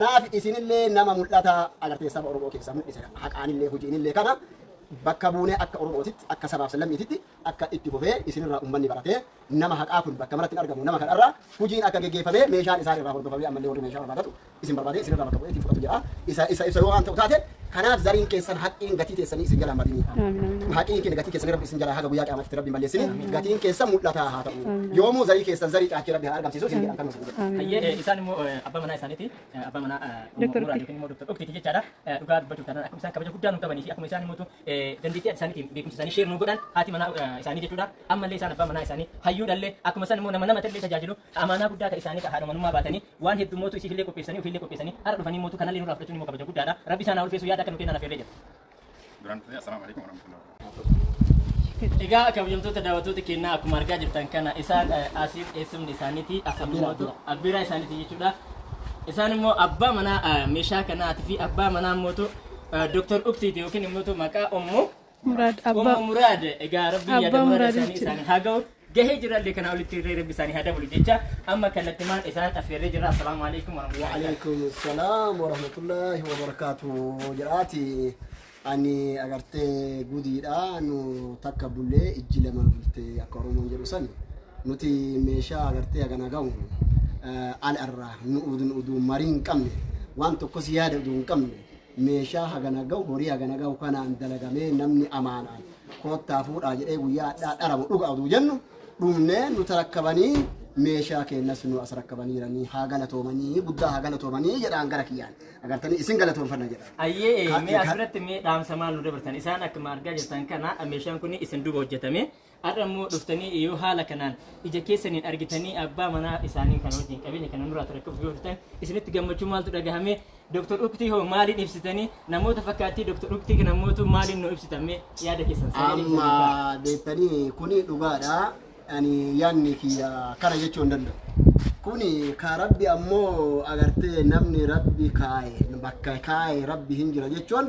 Kanaaf isinillee nama mul'ataa agartee saba Oromoo keessaa mul'ise haqaanillee hojiinillee kana bakka buunee akka Oromootitti akka sabaaf lammiititti akka itti fufee isinirraa uummanni baratee nama haqaa kun bakka maratti hin argamu nama kanarraa hojiin akka geggeeffamee meeshaan isaan irraa hordofamee ammallee warri meeshaa barbaadatu isin barbaadee isinirraa bakka bu'ee ittiin fudhatu jedha. Isa yoo waan ta'u taate kanaaf zariin keessan haqqiin gatii teessanii isin jalaa hin badinii. Haqqiin keenya gatii keessanii rabbi isin jalaa haga guyyaa qiyaamaatti rabbi hin balleessini. Gatiin keessan mul'ataa haa ta'u. Yoomuu zarii keessan zarii caachee rabbi haa argamsiisu isin jedhan kanuma isin jedha. Hayyee, isaan immoo abbaa manaa isaaniiti. Abbaa manaa Dr. Muraad yookiin immoo Dr. Uktiiti jechaadha. Dhugaa dubbachuuf taanaan akkuma isaan kabaja guddaa nu qabanii fi akkuma isaan immoo dandeettii isaaniitiin beekumsa isaanii share nu godhan haati manaa isaanii jechuudha. Ammallee isaan abbaa manaa isaanii hayyuudhallee akkuma isaan immoo nama nama illee tajaajilu amaanaa guddaa ta'e isaanii haadha manummaa baatanii waan hedduu mootu isiifillee qopheessanii ofiillee qopheessanii har'a dhufanii mootu kanallee nurraa fudhachuun immoo kabaja guddaadha. Rabbi isaan haa ulfeessu, yaada akka nu kennan affeerree jira. Duraan dursee assalaamu alaikum warahmatullahi wabarakatuh. Egaa kabajamtoota daawwattoota keenyaa, akkuma argaa jirtan kana isaan asiif eessumni isaaniiti, akkasuma abbiiraa isaaniiti jechuudha. Isaan immoo abbaa manaa meeshaa kanaatii fi abbaa manaa immoo Dr. Uktiiti yookiin immoo maqaa Ummu Muraad abbaa Ummu Muraad. Egaa rabbi yaada Abbaa muraada Muraad isaanii jechuudha. isaanii haa ga'u. Gahee jirallee kana olitti illee rabbi isaanii haa dabalu jecha amma kallattimaan isaan affeerree jira. Assalaamu alaikum warahmatullahi. Waalaikum salaam warahmatullahi wabarakatuh jedhaati. Ani agartee gudiidha nu takka bullee ijji lama bultee akka Oromoon jedhu sani nuti meeshaa agartee hagana ga'u ala irraa nu uduu marii hin qabne, waan tokkos yaada uduu hin qabne, meeshaa hagana ga'u, horii hagana ga'u kanaan dalagamee namni amaanaan koottaa fuudhaa jedhee guyyaa addaa dharamu dhuga uduu jennu dhumnee nu tarakkabanii meeshaa keenyas nu as rakkabaniiranii haa galatoomanii, guddaa haa galatoomanii jedhaan gara kiyyaan agartanii isin galatoonfanna jedha. Ayyee, mee asirratti mee dhaamsa maal nu dabartan? Isaan akkuma argaa jirtan kana meeshaan kun isin duuba hojjetame. Har'a immoo dhuftanii yoo haala kanaan ija keessaniin argitanii abbaa manaa isaanii kana wajjin qabeenya kana nurraa tarakkabuuf yoo dhuftan isinitti gammachuu maaltu dhagahame? Dr. Uktii hoo maaliin ibsitanii? Namoota fakkaattii Dr. Uktii kana mootu maaliin nu ibsitan? Mee yaada keessan sagalee keessan. Amma beektanii kuni dhugaadha. Ani yaadni kiyya kana jechuu hin danda'u. Kuni ka rabbi ammoo agartee namni rabbi kaaye bakka kaaye rabbi hin jira jechuun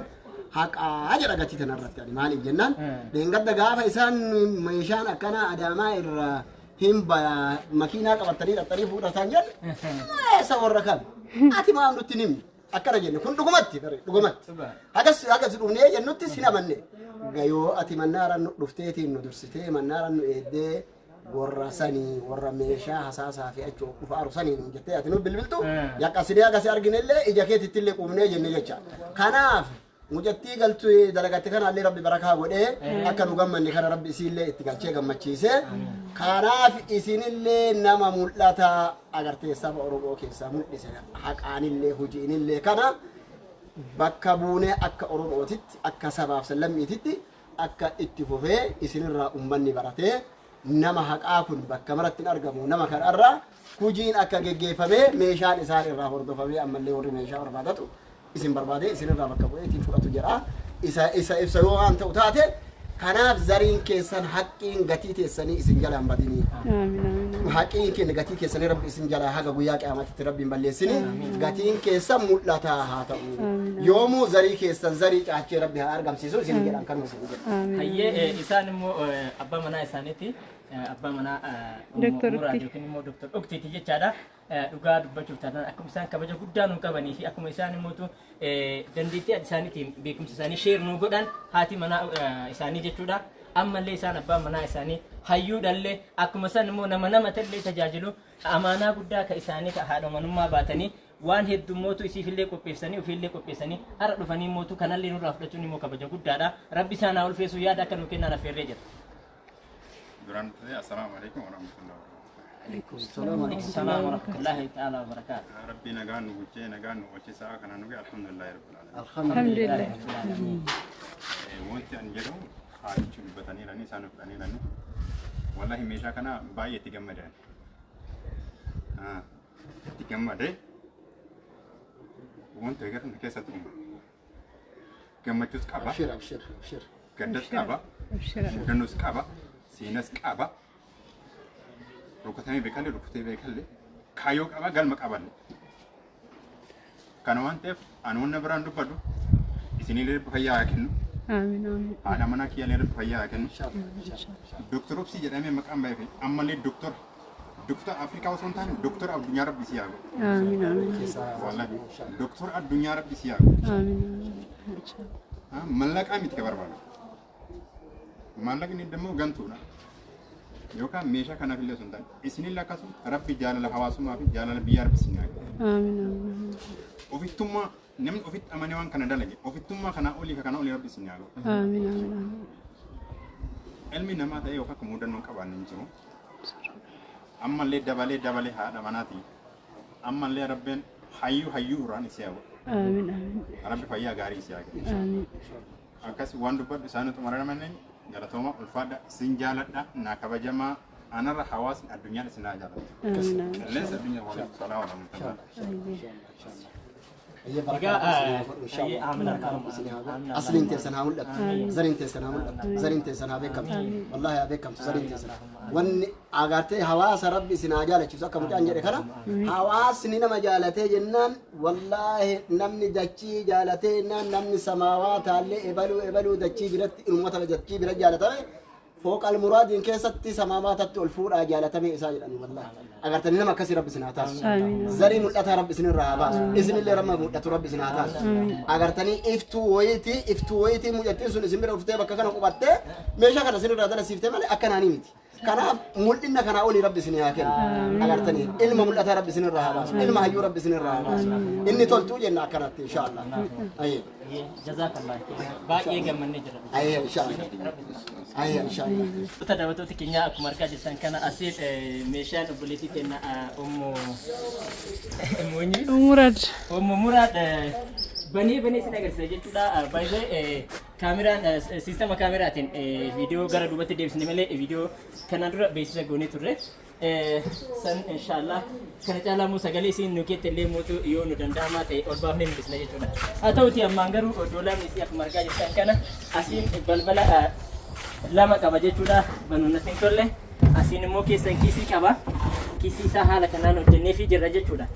haqaa jedha gatii tanarratti. Ani maaliif jennaan, dheengadda gaafa isaan meeshaan akkanaa Adaamaa irraa hin baya makiinaa qabatanii dhaqxanii fuudhatan jedhu, eessa warra kam ati maal nutti hin himne akkana jenne. Kun dhugumatti bare dhugumatti hagas hagas dhufnee jennutti sin amanne. Gayoo ati mannaaran nu dhufteetiin nu dursitee mannaaran nu eeddee warra sanii warra meeshaa hasaasaa fi achuu dhufaaru sanii nuun jettee ati nu bilbiltu yaqqasinee akkasi arginellee ija keetitti illee quufnee jenne jecha. Kanaaf mucattii galtu dalagatte kanaallee rabbi barakaa godhee akka nu gammanne kana rabbi isiillee itti galchee gammachiisee. Kanaaf isinillee nama mul'ataa agartee saba Oromoo keessaa mul'ise haqaanillee hojiinillee kana bakka buunee akka Oromootitti akka sabaaf lammiititti akka itti fufee isinirraa uummanni baratee nama haqaa kun bakka maratti hin argamu nama kanarraa hojiin akka geggeeffamee meeshaan isaan irraa hordofamee ammallee warri meeshaa barbaadatu isin barbaadee isinirraa bakka bu'ee ittiin fudhatu jedha. Isa ibsa yoo waan ta'u taate kanaaf zariin keessan haqqiin gatii teessanii isin jalaa hin badinii. Amiin amiin. Haqqiin keenya gatii keessanii rabbi isin jalaa haga guyyaa qiyaamaatti rabbi hin balleessini. Gatiin keessan mul'ataa haa ta'u. Yoomuu zarii keessan zarii caachee rabbi haa argamsiisu isin jedhan kanuma isin jedhan. Amiin. Hayyee, isaan immoo abbaa manaa isaaniiti. Abbaa manaa Dr. Muraad Uktii. yookiin immoo Dr. Uktiiti jechaadha. Dhugaa dubbachuuf taanaan akkuma isaan kabaja guddaa nu qabanii fi akkuma isaan immoo dandeettii isaaniitiin beekumsa isaanii share nu godhan haati manaa isaanii jechuudha. Ammallee isaan abbaa manaa isaanii hayyuudhallee akkuma isaan immoo nama nama illee tajaajilu amaanaa guddaa ka isaanii ka haadha manummaa baatanii waan hedduu mootu isiifillee qopheessanii ofiillee qopheessanii har'a dhufanii mootu kanallee nurraa fudhachuun immoo kabaja guddaadha. Rabbi isaan haa ulfeessu, yaada akka nu kennan affeerree jira. Duraan dursee assalaamu alaikum warahmatullahi wabarakatuh. Assalamu warahmatullahi ta'ala wabarakaatu. Rabbi nagaan nu bulchee nagaan nu oolchisaa kana nuti alhamdulillahi rabbil alamin. Alhamdulillah. Wanti ani jedhu haatichi dubbataniirani isaan fudhaniirani. Wallahi meeshaa kana baay'ee itti gammadan. Itti gammade wanta eegatan keessatti uuma. Gammachuus qaba, Abshir abshir abshir. Gaddas qaba, Abshira. mudannoos qaba, seenas qaba. Rukutamee beekallee rukutee beekallee kaayyoo qaba, galma qaballee. Kana waan ta'eef ani wanna biraan dubbadhu isinillee rabbi fayyaa haa kennu. Amiin amiin. Haadha manaa kiyyaallee rabbi fayyaa haa kennu. Inshallah inshallah. Doktor Obsii jedhamee maqaan baay'ee ammallee doktor Doktora Afrikaa osoo hin taane doktora addunyaa rabbi si haa godhu. Amiin amiin. Wallahi doktora addunyaa rabbi si haa godhu. Amiin amiin. Mallaqaa miti ka barbaadu. Maallaqni immoo gantuudha. Yookaan meeshaa kanaaf illee osoo hin taane isinillee akkasuma rabbi jaalala hawaasummaa fi jaalala biyyaa rabbi isin haa kennu. Amiin amiin. Ofittummaa namni ofitti amanee waan kana dalage ofittummaa kanaa olii ka kanaa olii rabbi isin haa godhu. Amiin amiin amiin. Ilmi namaa ta'ee yookaan akka mudannoo hin qabaanne hin jiru. Ammallee dabalee dabalee haadha manaati. Ammallee rabbiin hayyuu hayyuu irraan isii haa godhu. Amiin amiin. Rabbi fayyaa gaarii isii haa kennu. Amiin. Akkas waan dubbadhu isaanii xumuraman galatooma ulfaadha isin jaaladha naa kabajamaa anarra hawaasni addunyaan isin haa jaalatu. Amiin amiin. Qilleensa addunyaa waliin salaa wa rahmatullahi. Ayyee Egaa, barakaa isin haa godhu ayyee, inshallah. amiin, Barakaa amiin, isin haa godhu. amiin, Asliin teessan haa mul'attu. Zariin teessan haa mul'attu. Zariin teessan haa beekamtu. Wallahi haa beekamtu zariin teessan. Wanni agartee hawaasa rabbi isin haa jaalachiisu akka mucaan jedhe kana hawaasni nama jaalatee jennaan wallaahi namni dachii jaalatee jennaan namni samaawaa taallee ebaluu ebaluu dachii biratti uummata dachii bira jaalatame fooqal muraadiin keessatti samaawaatatti ol fuudhaa jaalatame isaa jedhani wallaahi. Agartanii nama akkasii rabbi isin haa taasisu. Amiin. Zarii mul'ataa rabbi isin irraa haa baasu. Isinillee rabbi mul'atu rabbi isin haa taasisu. Agartanii iftuu wayitii iftuu wayitii mucattiin sun isin bira dhuftee bakka kana qubattee meeshaa kana isin irraa dalasiiftee malee akka naanii miti. Kanaaf mul'inna kanaa olii rabbi isin haa kennu. Agartanii ilma mul'ataa rabbi isin irraa haa baasu. Ilma hayyuu rabbi isin irraa haa baasu. Inni toltuu jenna akkanatti inshaallah. Ayyee. Jazakallah. Baay'ee gammannee jira. Ayyee inshaallah. Ayyee inshaallah. Wanta daawwattoota keenyaa akkuma argaa jirtan kana asiin meeshaan obboleettii keenya Ummu Ummu Murad. Ummu Muraad banee banee isin agarsiisa jechuudha. Baay'ee kaameraan siistama kaameraatiin viidiyoo gara duubatti deebisne malee viidiyoo kanaan dura beeksisa goonee turre. San inshaallah kana caalaa immoo sagalee isin nu keette illee mootu yoo nu danda'amaa ta'e ol baafnee mul'isna jechuudha. Haa ta'uti ammaan garuu doolaamni isii akkuma argaa jirtan kana asiin balbala lama qaba jechuudha. Banuun natti hin tolle. Asiin immoo keessan kiisii qaba. Kiisii isaa haala kanaan hojjenneefii jirra jechuudha.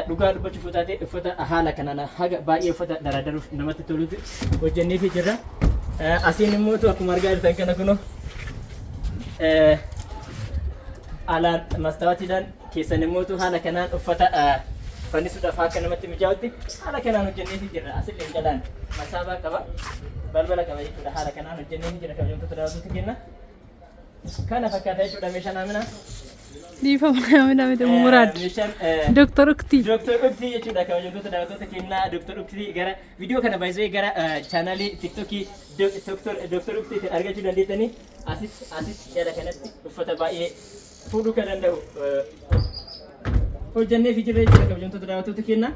Dhugaa dubbachuuf taate uffata haala kanaan haga baay'ee uffata daradaruuf namatti tolutu hojjenneefii jirra. Asiin immoo akkuma argaa jirtan kana kunoo alaan mastaawatiidhaan keessan immoo haala kanaan uffata fannisuudhaaf akka namatti mijaa'utti haala kanaan hojjenneefii jirra. Asillee jalaan masaabaa qaba. Balbala qaba jechuudha. Haala kanaan hojjenneefii jira kabajamtoota daawwattoota keenya. Kana fakkaata jechuudha meeshaan Amina. Dhiifama Amina miti Murad. Meeshaan Doktor Uktii. Dr. Uktii jechuudha kabajamtoota daawwattoota keenyaa. Dr. Uktii gara viidiyoo kana baay'isee gara chaanaalii TikTokii Dr. Uktiitiin argachuu dandeettanii asitti asitti jala kanatti uffata baay'ee fuudhuu kan danda'u hojjennee fi jirra jechuudha kabajamtoota daawwattoota keenyaa.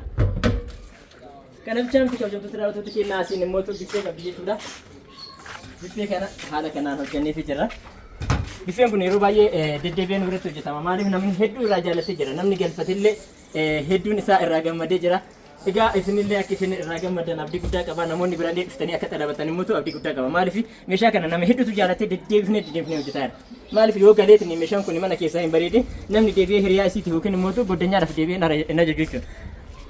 Kana bichaa miti kabajamtoota daawwattoota keenyaa asiin immoo biffee qabdi jechuudha. Biffee kana haala kanaan hojjennee fi jirra. Biffeen kun yeroo baay'ee deddeebi'een biratti hojjetama. Maaliif namni hedduu irraa jaallatee jira. Namni galfatillee hedduun isaa irraa gammadee jira. Egaa isinillee akka isin irraa gammadan abdii guddaa qaba. Namoonni biraallee dhuftanii akka xalabatan immoo abdii guddaa qaba. Maaliif meeshaa kana nama hedduutu jaallatee deddeebifnee deddeebifnee hojjetaa jira. Maaliif yoo galeetiin meeshaan kun mana keessaa hin bareedin namni deebi'ee hiriyaa isiiti yookiin immoo goddanyaadhaaf deebi'ee hin ajaju jechuudha.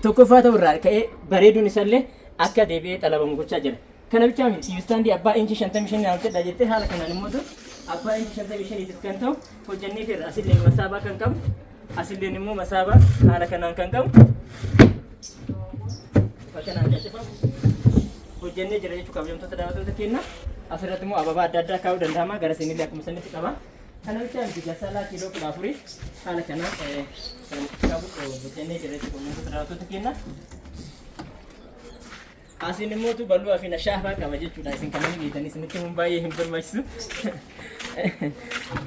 Tokkoffaa ta'u irraa ka'ee bareeduun isaallee akka deebi'ee xalabamu gochaa jira. Kana bichaa miti istaandii abbaa inchi 55 hojjedha jettee haala kanaan immoo abbaa inchi 55 kan ta'u hojjennee jirra. Asillee masaabaa kan qabu asilleen immoo masaabaa haala kanaan kan qabu bifa kanaan qacifamu hojjennee jira jechuudha kabajamtoota daawwattoota keenya. Asirratti immoo ababaa adda addaa kaa'uu danda'ama. Gara siinillee akkuma sanitti qaba. Kana bichaa miti gasalaa kiiloo 14 haala kanaan kan qabu hojjennee jira jechuudha kabajamtoota daawwattoota keenya. Asiin immoo bal'aa fi nashaafaa qaba jechuudha. Isin kanneen beektan isinitti mun baay'ee hin barbaachisu.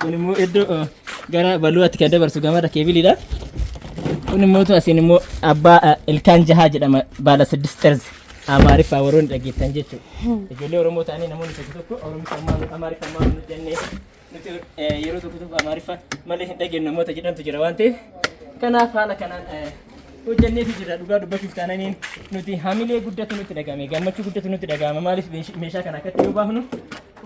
Kun immoo iddoo gara bal'aatti kan dabarsu gamada keebiliidha. Kun immoo asiin immoo abbaa ilkaan jahaa jedhama baala siddist xerzi Amaariffaa warroonni dhageettan jechuudha. Ijoollee Oromoo ta'anii namoonni tokko tokko Oromiffaa Amaariffaa maal nu jennee nuti yeroo tokko tokko Amaariffa malee hin dhageenyu namoota jedhantu jira waan ta'eef kanaaf haala kanaan hojjenneefi jira. Dhugaa dubbachuuf taananiin nuti hamilee guddatu nutti dhagahame, gammachuu guddatu nutti dhagahama. Maaliif meeshaa kana akkatti yoo baafnu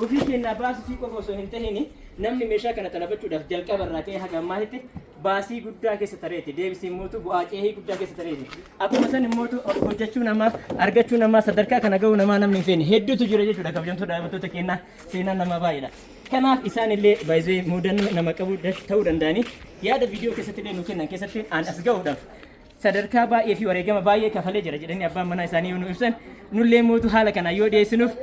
ofii keenyaa baasuu qofa osoo hin tahin namni meeshaa kana xalabachuudhaaf jalqaba irraa ka'ee haga ammaatti baasii guddaa keessa tareeti, deebisii immoo bu'aa ceehii guddaa keessa tareeti. Akkuma san immoo hojjechuu namaa, argachuu namaa, sadarkaa kana ga'uu namaa namni hin feene hedduutu jira jechuudha. Kabajamtoota dhaabbattoota keenyaa seenaan namaa baay'eedha. Kanaaf isaan illee baay'ee mudannoo nama qabu ta'uu danda'anii yaada viidiyoo keessatti illee nu kennan keessatti an as ga'uudhaaf sadarkaa baay'ee fi wareegama baay'ee kafalee jira jedhanii abbaan manaa isaanii yoo nu ibsan, nullee mootu haala kanaan yoo dhiyeessinuuf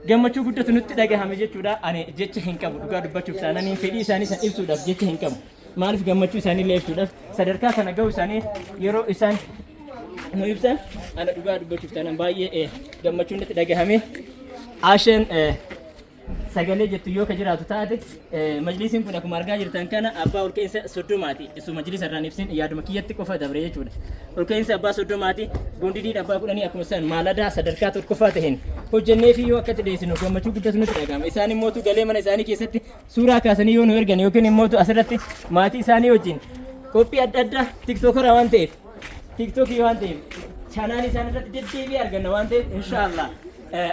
gammachuu guddatu nutti dhagahame jechuudha. Ani jecha hin qabu, dhugaa dubbachuuf taananii fedhii isaanii san ibsuudhaaf jecha hin qabu. Maaliif, gammachuu isaanii illee ibsuudhaaf sadarkaa kana ga'uu isaanii yeroo isaan nu ibsan, ana dhugaa dubbachuuf taanaan baay'ee gammachuun nutti dhagahame. Asheen sagalee jettu yoo ka jiraatu taate, majlisiin kun akkuma argaa jirtan kana abbaa olka'iinsa 30ti. Isu majlisa irraan ibsin, yaaduma kiyyatti qofa dabre jechuudha. Olka'iinsa abbaa 30ti, boondidiin abbaa 10 akkuma isaan maaladaa sadarkaa tokkoffaa taheen hojjennee fi yoo akkatti dhiyeessinu gammachuu guddatu nutti dhagahama. Isaan immootu galee mana isaanii keessatti suuraa kaasanii yoo nu ergan yookiin immootu asirratti maatii isaanii wajjin qophii adda addaa, tiktokera waan ta'eef, tiktokii waan ta'eef, chaanaalii isaan irratti deddeebi'ee arganna waan ta'eef, inshaallah.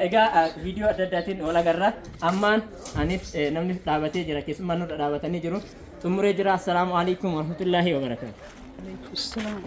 Egaa viidiyoo adda addaatiin wal agarra. Ammaan anis namni dhaabatee jira, keessummaan nurra dhaabatanii jiru. Xumuree jira. Assalaamu alaikum warahmatullaahi wabarakaatu. Alaikum salaam.